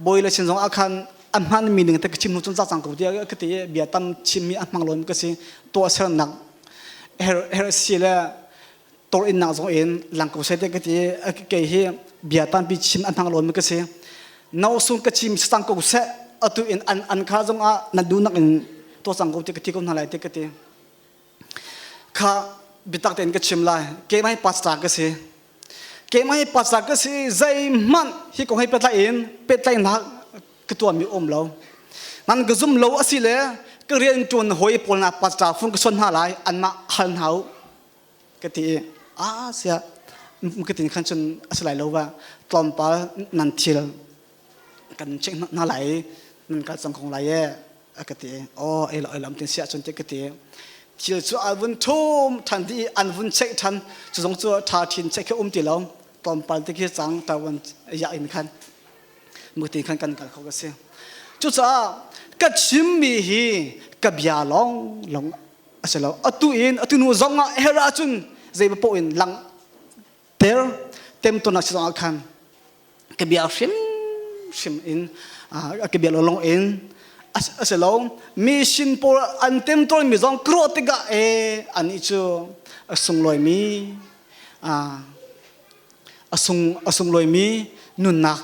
bawi le sin zong ah khan a hman mi ning te ka chim hnu cun za cang ko tiah ka ti i bia tam chim mi a hmang lomi ka si tuahsernak her her si le tor in nak zong in lang ko seh te ka ti kei hi bia tampi chim a hmang lomi ka si no sung ka chim sang ko seh atu in an an kha zong ah na du nak in to sang ko ti ka ti ko hna lai te ka ti kha bitak tein ka chim lai keimah hi pastor ka si keimah hi pastor ka si zeihmanh hi kong hi petlai in pehtlaihnak ka tuahmi um lo nan ka zum lo asi le ka rian ṭuan hawi pawl na pastor phung ka son hna lai anmah hal hna u ka ti i a sia ka tin khan cun a si lai lo va tlawmpal nan thil kan check hna lai nan kal cang kong lai e a ka ti aw ei lo ei lam tin sia cun te ka ti thil cu a vun thum than di an vun check than cu zong cu tha thin check khi um ti lo tlawmpal te khi cang ta wan ya in khan muti khan kan kal kho ka si cucaah ka chimmi hi ka bia lawng lawng a si lo atu in atu nu zong ah her ahcun zei paoh in lang ter temton ah si zong ah khan ka bia hrim hrim in ka bia lawng in a si lo mi sin pawl an temtawn mi zong kro tikah e ani cu a sunglawi mi a sung a sunglawi mi nunnak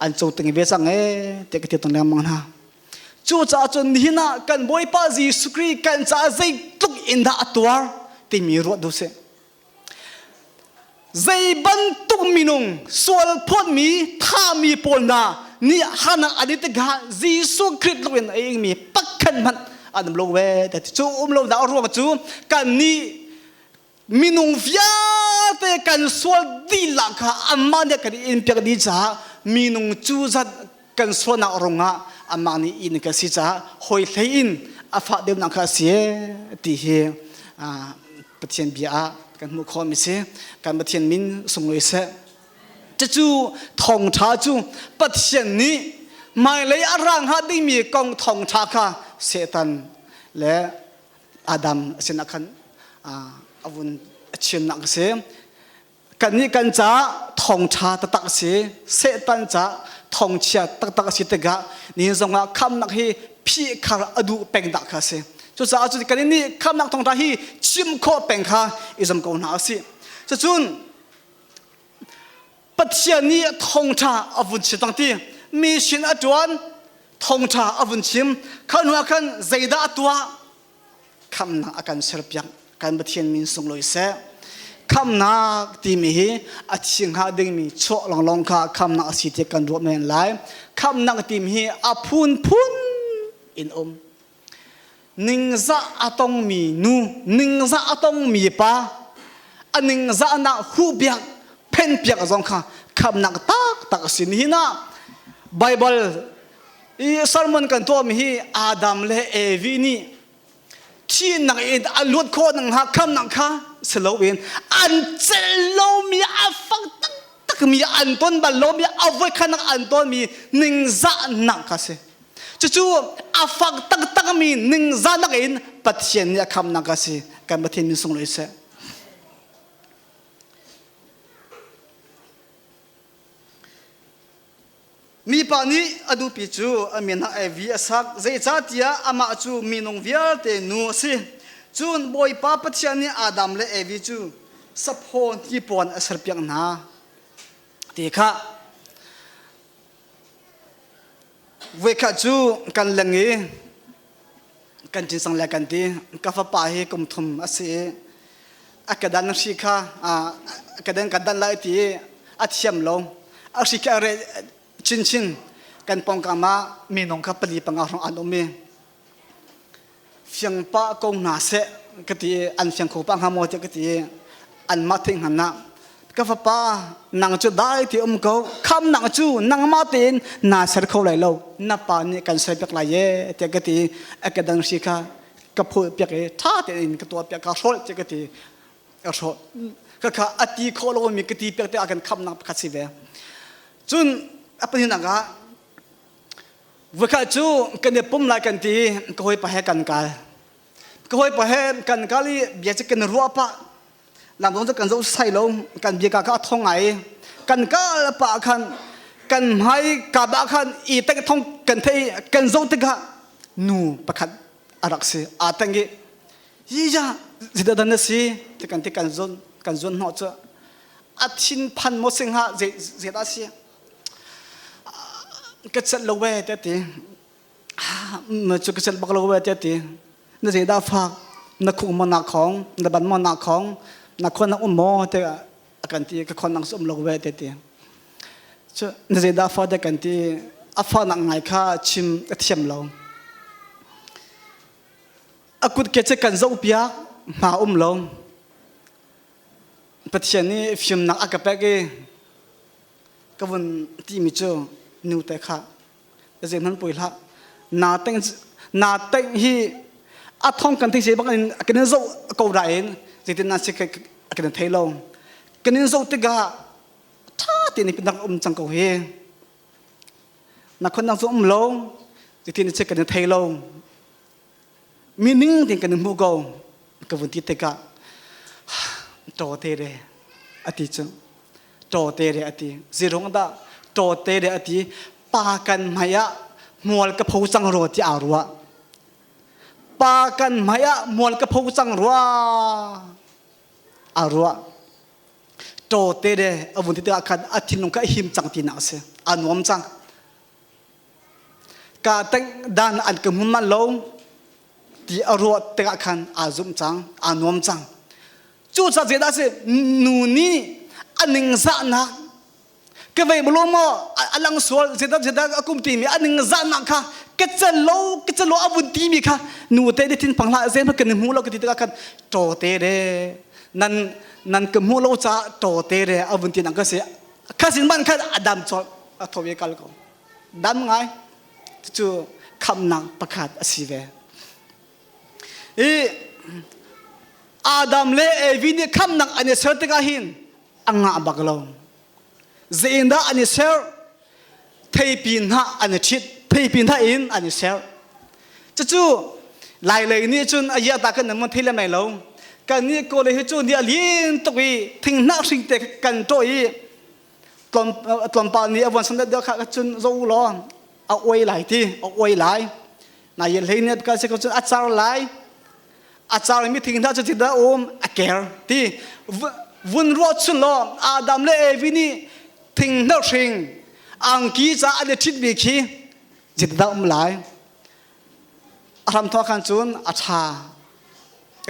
an co ting ve cang e te ka ti tong lengmang hna Cucaah cun nihin ah kan Bawipa Jesuh Khrih kan caah zeitluk in dah a tuar timi ruat duh sih. Zei bantuk minung sual phawtmi thahmi pawl hna nih harnak an i tikah Jesuh Khrih tluk in a ingmi pakhat hmanh an um lo ve. Cu um lo dah a ruang cu kan nih minung vialte kan sual dihlak kha amah nih kan in piak dih caah minung cu zat kan sualnak rungah amah nih in kan si caah hawi hlei in a fah deuhnak kha a si ti hi Pathian bia ah kan hmuh khawhmi si kan Pathian min sunglawi seh cucu thawngṭha cu Pathian nih hmailei a ra hnga dingmi kong thawngṭha kha Satan le Adam sinah khan a vun a chimnak a si. Kannih kan caah thawngṭha taktak a si. Satan caah thawngchia taktak a si tikah nihin zongah khamnak hi phihkhar a duh peng dah kha a si. Cucaah cun kan nih khamnak thawngṭha hi chim khawh peng kha i zam ko hna u sih. Cucun Pathian nih thawngṭha a vun chim cang ti mi sin a ṭuan thawngṭha a vun chim kha hnu ah khan zeidah a tuah khamnak a kan serpiak kan Pathian min sunglawi seh. Khamnak timi hi a thi hnga dingmi chuah lawnglawng kha khamnak a si tiah kan ruah men lai. Khamnak timi hi a phunphun in um. Ningzah a tongmi nu, ningzah a tongmi pa, a ningzahnak huhpiak, phenpiak zong kha khamnak taktak a si. Nihin ah Baibal i sermon kan tuahmi hi Adam le Evi nih thihnak in a luat khawh nak hnga khamnak kha si loin an celh lomi a fak taktakmi an ton bal lomi a voikhatnak an tonmi ningzahnak kha si. Cucu a fak taktakmi ningzahnak in Pathian nih a khamnak kha si. Kan Pathian min sunglawi seh. Mipa nih a nupi cu a min ah Evi a sak, zeicahtiah amah cu minung vialte nu a si. Cun Bawipa Pathian nih Adam le Evi cu saphaw hnipuan a serpiak hna ti kha voikhat cu kan leng i kan cinsang le kan ti ka fapa hi kum thum a si i a kedan hri kha a kedan kan dan lai ti i a thiam lo a hri khi a re chinchin kan pawngkam ah minung kha pali panga hrawng an um i fiang pah ko hna seh ka ti i an fiang kho pah hnga maw tiah ka ti i anmah theih hngan ah ka fapa nang cu dai ti um ko khamnak cu nangmah tein naa ser kho lai lo na pa nih kan ser piak lai ye tiah ka ti a ka dang hri kha ka phul piak i ṭha tein ka tuah piak ka hrawlh tiah ka ti ka hrawlh ka kha a ti khawh lomi ka ti piak te ah kan khamnak pakhat si ve cun a pahnihnak ah voikhat cu kan i pum lai kan ti ka hawipa he kan kal ka hawipa he kan kal i bia cu kan ruah pah lam zong cu kan zoh sai lo kan bia ka kha a thong ngai kan kal pah khan kan hmai ka bah khan i tek thong kan thei kan zoh tikah nu pakhat a rak si aa teng i hi ya zeidah dan na si ti kan ti kan zon kan zon hnawh cu a thin phan maw sing ha zei zeidah si ka celh lo ve te ti cu ka celh bak lo ve tiah ti na zeidah fak na khuk maw na khong na ban maw na khong na khon na um maw tiah a kan ti ka khon nang um lo ve te ti cu na zeidah fa te kan ti a fa nak ngai kha chim a thiam lo a kut ke che kan zoh piak hma um lo Pathian nih fimnak a ka pek i ka vun timi cu nu te kha zeihmanh poi hlah naa teng naa teng hi a thong kan thei se bak in kan in zoh ko ra in zeitin nan si kan in thei lo kan in zoh tikah tha tein nak um cang ko hi na khon nang cu um lo zeitin si kan in thei lo mi ning tin kan in hmu ko ka vun ti tikah ṭaw te re ati cu ṭaw te re ati zirung dah ṭaw te re ati pa kan hmai ah mual ka pho cang rua ti aa ruah pa kan hmai ah mual ka pho cang rua aa ruah ṭaw te re a vun ti tikah khan a thinlung kha a him cang tinak a si a nuam cang Ka tengh dan an ka hmu manh lo ti a ruah tikah khan aa zumh cang, aa nuam cang. Cucaah zeidah a si? Nu nih a ningzahnak ka vei maw maw a lang sual zeidah zeidah a kum timi a ningzahnak kha ka cel lo ka cel lo a vun timi kha nu te nih thinphang hlah zeihmanh kan i hmu lo ka ti tikah khan ṭaw te re nan nan ka hmuh lo caah ṭaw te re a vun ti nang ka si kha sin man khan a dam colh a tho i kal ko dam ngai cu khamnak pakhat a si ve i Adam le Evi nih khamnak an i ser tikah hin a ngah bak lo zeindah an i ser theipi hnah an i ṭhit theipi hnah in an i ser cucu lailei nih cun a ia ta kan nan thei lem lai lo kan nih kawl hi cu ni a lin tuk i thinghnah hring te kan ṭawh i tlawmpal nih a vuan san deuh kha cun zo law a oi lai ti a oi lai na yen hlei ne ka se ko cun a car lai a car mi thing hna cu ti dah um a ker ti vun ruah chun law Adam le Evi nih thing hnah hring angki ca an i ṭhit mi khi zeitindah um lai a hram thawk khan cun a ṭha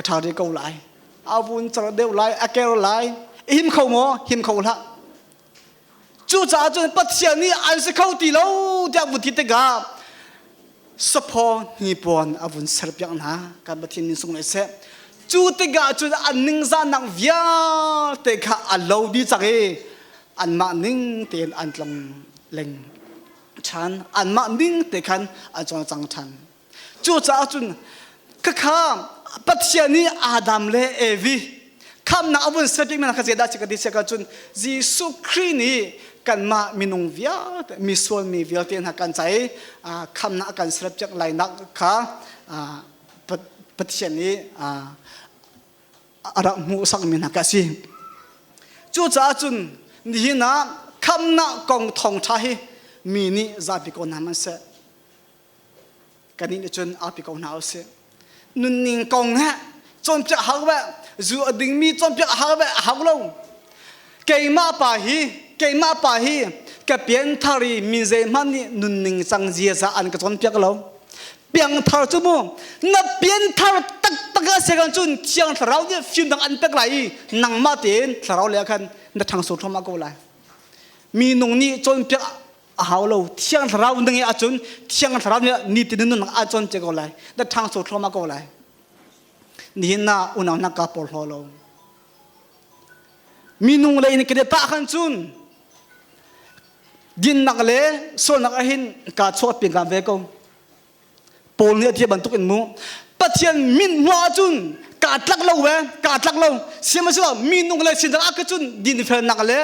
a ṭha rih ko lai. A vun car deuh lai, a ker lai. Him kho maw? Him kho hlah. Cucaah cun Pathian nih an si kho ti lo tiah vun ti tikah saphaw hnipuan a vun serpiak hna. Kan Pathian min sung seh. Cu tikah cun an ningzahnak vialte kha a lo dih cang i anmah ning tein an tlong leng ṭhan. Anmah ning te khan an cawlcang ṭhan. Cucaah cun khakha Pathian nih Adam le Evi khamnak a vun ser tikmi kha zeidah a si ka ti siah cun Jesuh Khrih nih kanmah minung vialte misual mi vialte hna kan ca i khamnak a kan serpiak lainak kha Pathian nih a rak hmuhsakmi hna kha a si. Cucaah cun nihin ah khamnak kong thawngṭha hi mi nih zapi ko hna hmanhseh Kannih nih cun aupi ko hna usih. Nunning kong he cawnpiak hau ve, zu a dingmi cawnpiak hau ve, hau lo. Keimah pa hi, keimah pa hi ka pianthar i mi zeihmanh nih nunning cang ziaza an ka cawnpiak lo. Piangthar cu mu, na pianthar taktak a si kan cun Thiang Thlarau nih fimnak an pek lai i nangmah tein Thlarau le khan na ṭhangso thluahmah ko lai. Minung nih cawnpiak a hau lo thiang thlarau na ngeih ahcun thiang thlarau nih nitin nun a cawn te ko lai na ṭhangcho thluahmah ko lai nihin na unau na ka porhlaw lo minung lei in kan i tah khan cun dinnak le sualnak ahhin ka chuah ping ka ve ko Paul nih a ti bantuk in mu Pathian min hmuh ahcun kaa tlak lo ve kaa tlak lo sihmanhsehlaw minung le sin ah ka cun dinfelnak le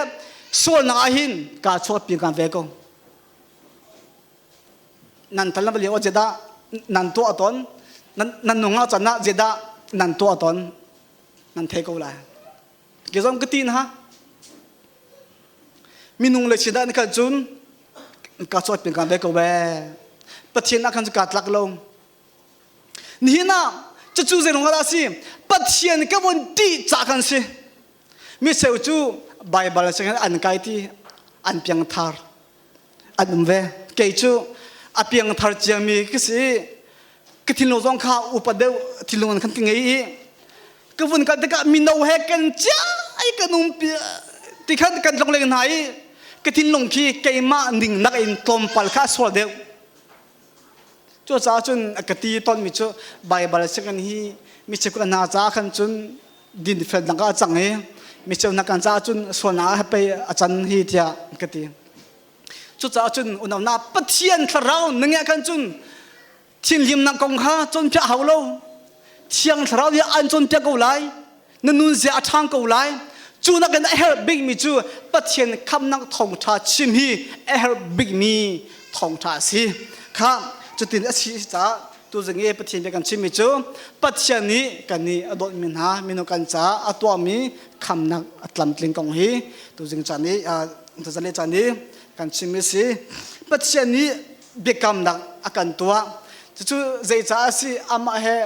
sualnak ah hin kaa chuahpi ka ve ko nan tal na lio zedah nan tuah tawn nan nan nungak can ah zedah nan tuah tawn nan thei ko lai ke zong ka tin ha minung le sin ah kan cun ka chuat pin kan ve ko ve pathian ah khan cu kaa tlak lo nihin ah cucu zei ruang ah si pathian ka von ṭih ca kan si mi cheu cu baibal sing an kai ti an piangthar an um ve kei cu a piangthar ciami ka si ka thinlung zong kha upa deuh thinlung an khan ka ngei i ka vun kal tikah mino he kan cia i kan um ti khan kan tlong leng hna i ka thinlung khi keimah ning nak in tlawmpal kha a sual deuh cucaah cun ka ti tonmi cu Baibal sianginn hi mi cheukhat hna caah khan cun dinfel dang ah a cang i mi cheu hna kan caah cun sualnak ah pei a can hi tiah ka ti cucaah cun unau na Pathian thlarau na ngeih khan cun Thinhlimnak kong kha cawnpiak hau lo. Thiang Thlarau nih an cawnpiak ko lai. Na nunzia a ṭhang ko lai. Cu nakin a herh bikmi cu Pathian khamnak thawngṭha chim hi a herh bikmi thawngṭha a si. Kha cutin a si caah tuzing i Pathian bia kan chimmi cu Pathian nih kan nih a dawtmi hna minung kan caah a tuahmi khamnak a tlamtling kong hi tuzing caan i tuzale caan i kan chimmi si. Pathian nih biakamnak a kan tuah. Cucu zeicah a si? Amah he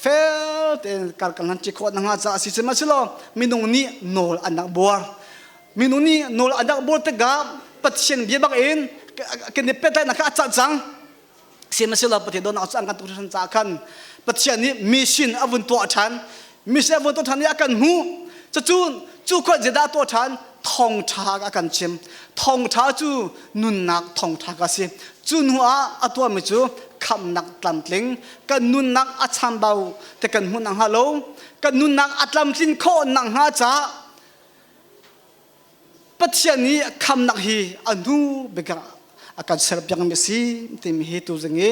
fel tein kar kan hlan ṭi khawh nakhnga caah a si. Sihmanhsehlaw minung nih nawl an rak buar. Minung nih nawl an rak buar tikah Pathian bia bak in kan i pehtlaihnak kha a cah cang. Sihmanhsehlaw Pathian dawtnak cu an kan tuk hringhran caah khan Pathian nih mission a vun tuah ṭhan. Mission a vun tuah ṭhan i a kan hmuh. Cucu cu khua zeidah a tuah ṭhan? Thawngṭha a kan chim. Thawngṭha cu nunnak thawngṭha ka si. Cu hnu ah a tuahmi cu khamhnak tlamtling, kan nunnak a chambau te kan hmuh nakhnga lo, kan nunnak a tlamtlin khawh nakhnga caah Pathian nih khamnak hi a hnu bik ah a kan serpiakmi a si timi hi tuzing i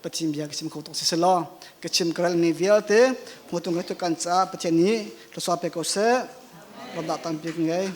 Pathian bia ka chim kho tuk si selaw ka chim ka relmi vialte hmutu ngeitu kan caah Pathian nih thluachuah pe ko seh. Lawmhnak tampi ka ngei.